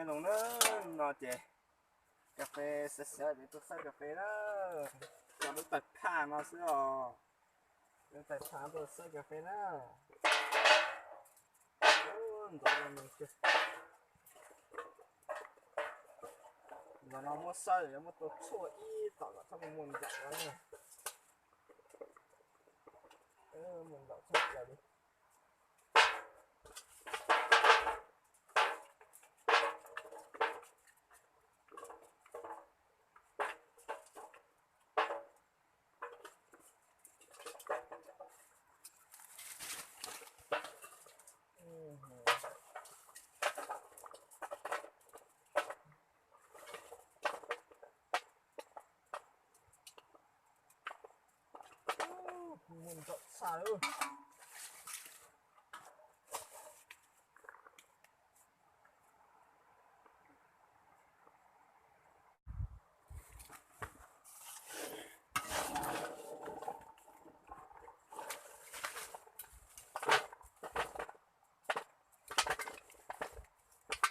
Zoo na, no ces kas fes xav xav ces tuaj xawb kas fes na, cov lub tais phaj no xwb os, lub tais phaj tuaj xawb kas fes na. Ntxov no, ntxov no muab xawb yuav muab tua tshuaj ib tom kom txhob muaj ntsaum no na, muaj ntsaum tshaj plaws li. Muaj ntsaum tshaj lawm.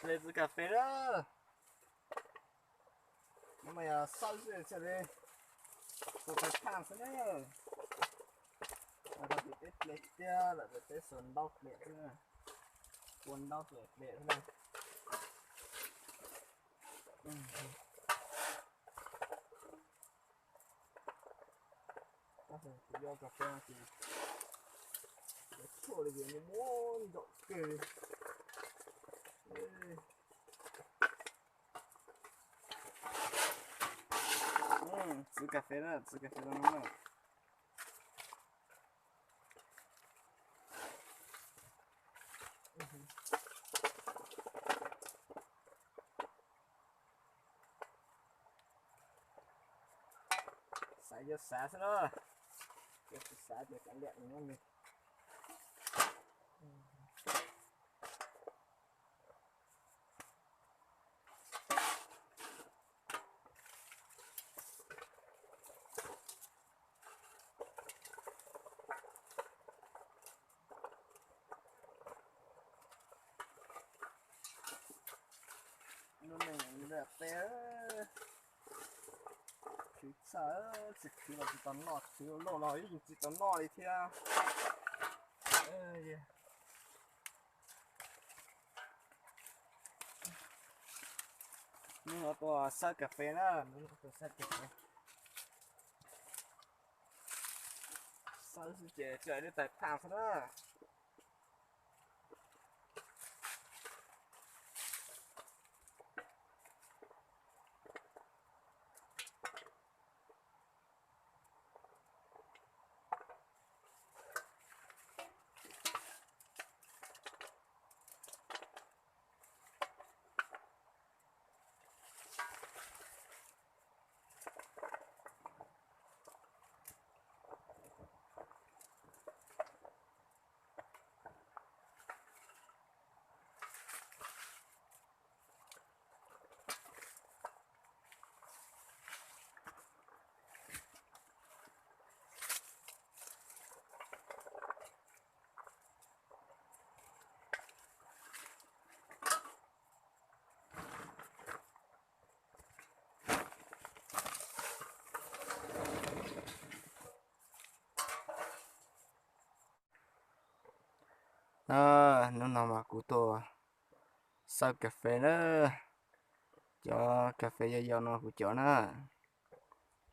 Hle txiv kas fes na, no mas yog xawb xwb tsis li, tua tais phaj xwb na. Tau tim peb ple tiag lawm, peb xuas ntaub ple xwb na, ua ntaub ple ple xwb na. Kuv yog kas fes no ces tshuaj li ces muaj ntsaum kawg li. Txiv kas fes na, txiv kas fes no na. Xav yuav xav xwb na, yog tsis xav ces kav liam no. Lub neej peb khwv txhaj, tsis khwv los tsis tau noj, khwv loj los yeej tsis tau noj li thiab. Hnub no tuaj xawb kas fes na, hnub no tuaj xawb kas fes. Xawb xwb ces tsawg lub tais phaj xwb na. Hnub no mas kuv tuaj xawb kas fes na, cov kas fes yau yau no kuv cov na,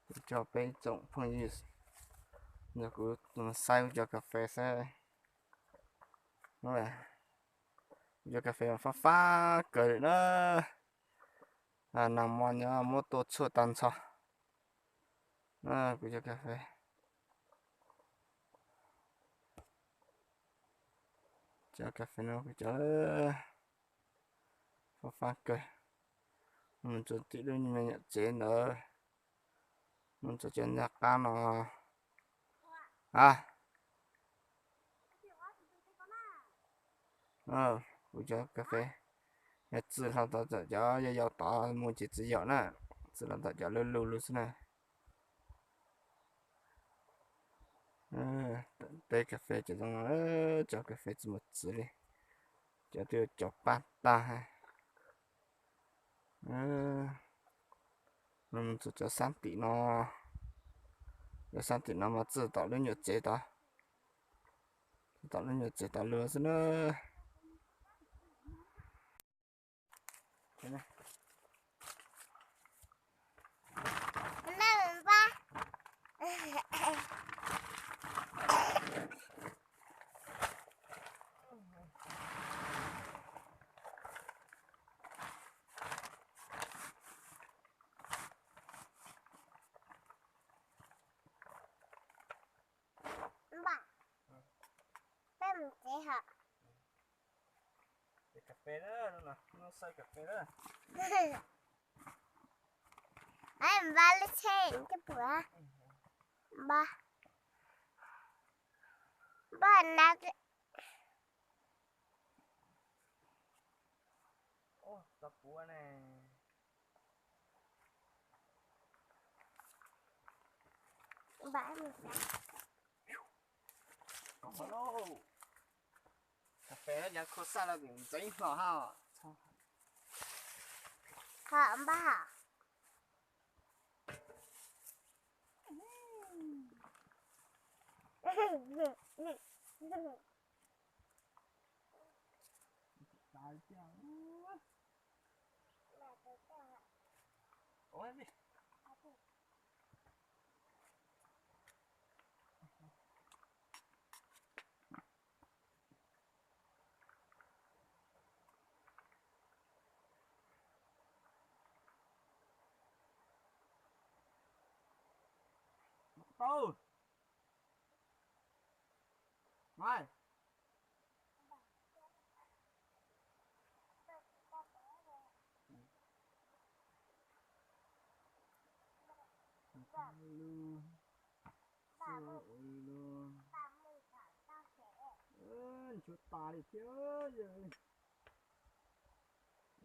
kuv coj peb tsoom phooj ywg nrog kuv xawb kuv cov kas fes xwb. Kuv cov kas fes mas fab fab kawg li na, nag hmo nyob muab tua tshuaj tag nrho. Kuv cov kas fes, cov kas fes no kuv cov fab fab kawg, mus txog tim lub me nyuam tsev ntawd, mus txog cov ncaj qab no a. Kuv cov kas fes yog txwm hlo tau cov yau yau tod mus ces tsis yaum na, txwm hlo tau cov luj luj luj xwb na. Teb kas fes cov zoo no, cov kas fes tsis mus txwv li, cov twb cov pab tag. Mus txog cov sab tim no, cov sab tim no mas txog tom lub nyuam tsev tod, txog tom lub nyuam tsev tod lawm xwb na. Npam, peb mus tsev hos. Npam lub tsheb coj puas? Npam, npam na. Cà phê nó dán khô xa lawm, ntxeev hlo ha. Hom npaj hom. Tau. Mai. Nchuav tas li thiab yog.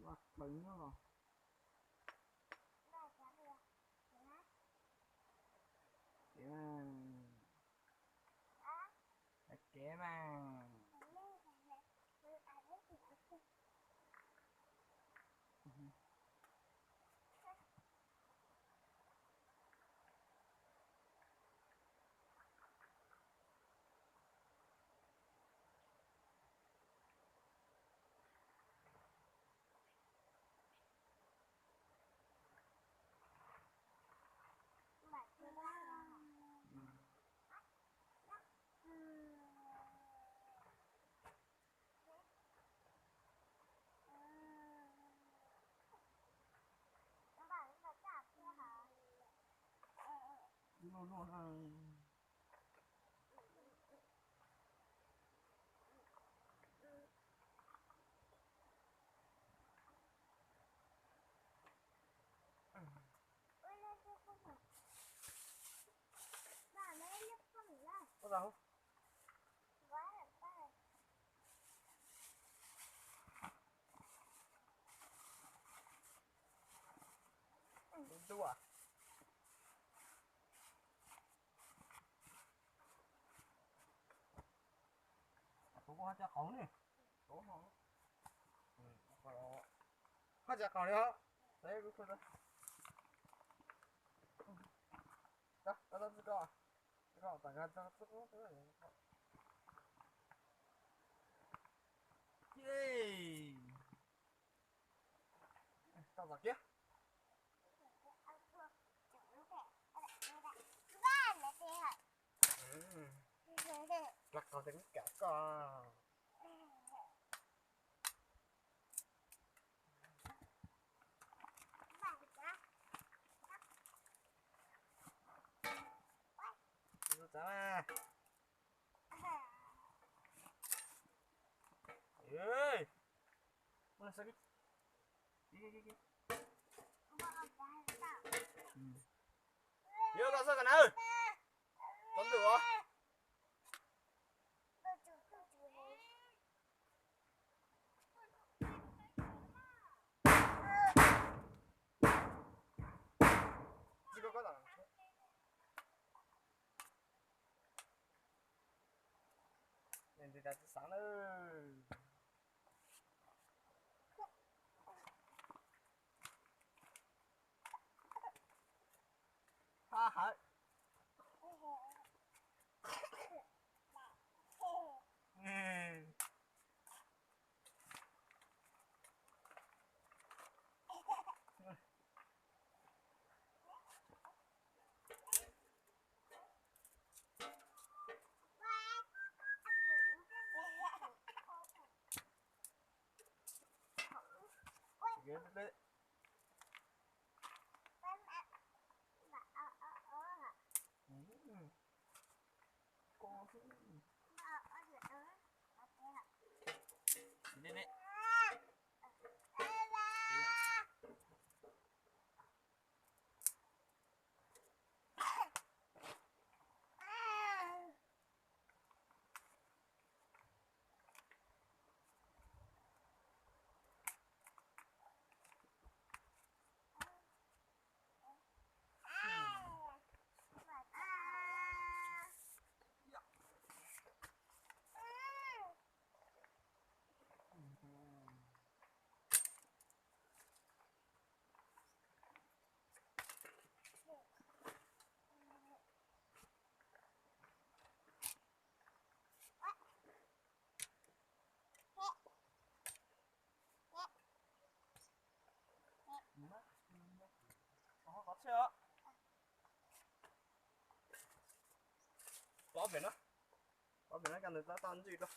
Vaj pleev nyob los. Kev mas. Kuv ho cov qaum li. Ho cov qaum li os. Tau tom kiab. Rau qhov tias kuv kam koj. Txav mas. Yuav koj xoj ka na. Tov ntwm os. Nws nti tas tsis xav na. Pob pem no, pob pem no, koj ntawd tab tom ntswj dua.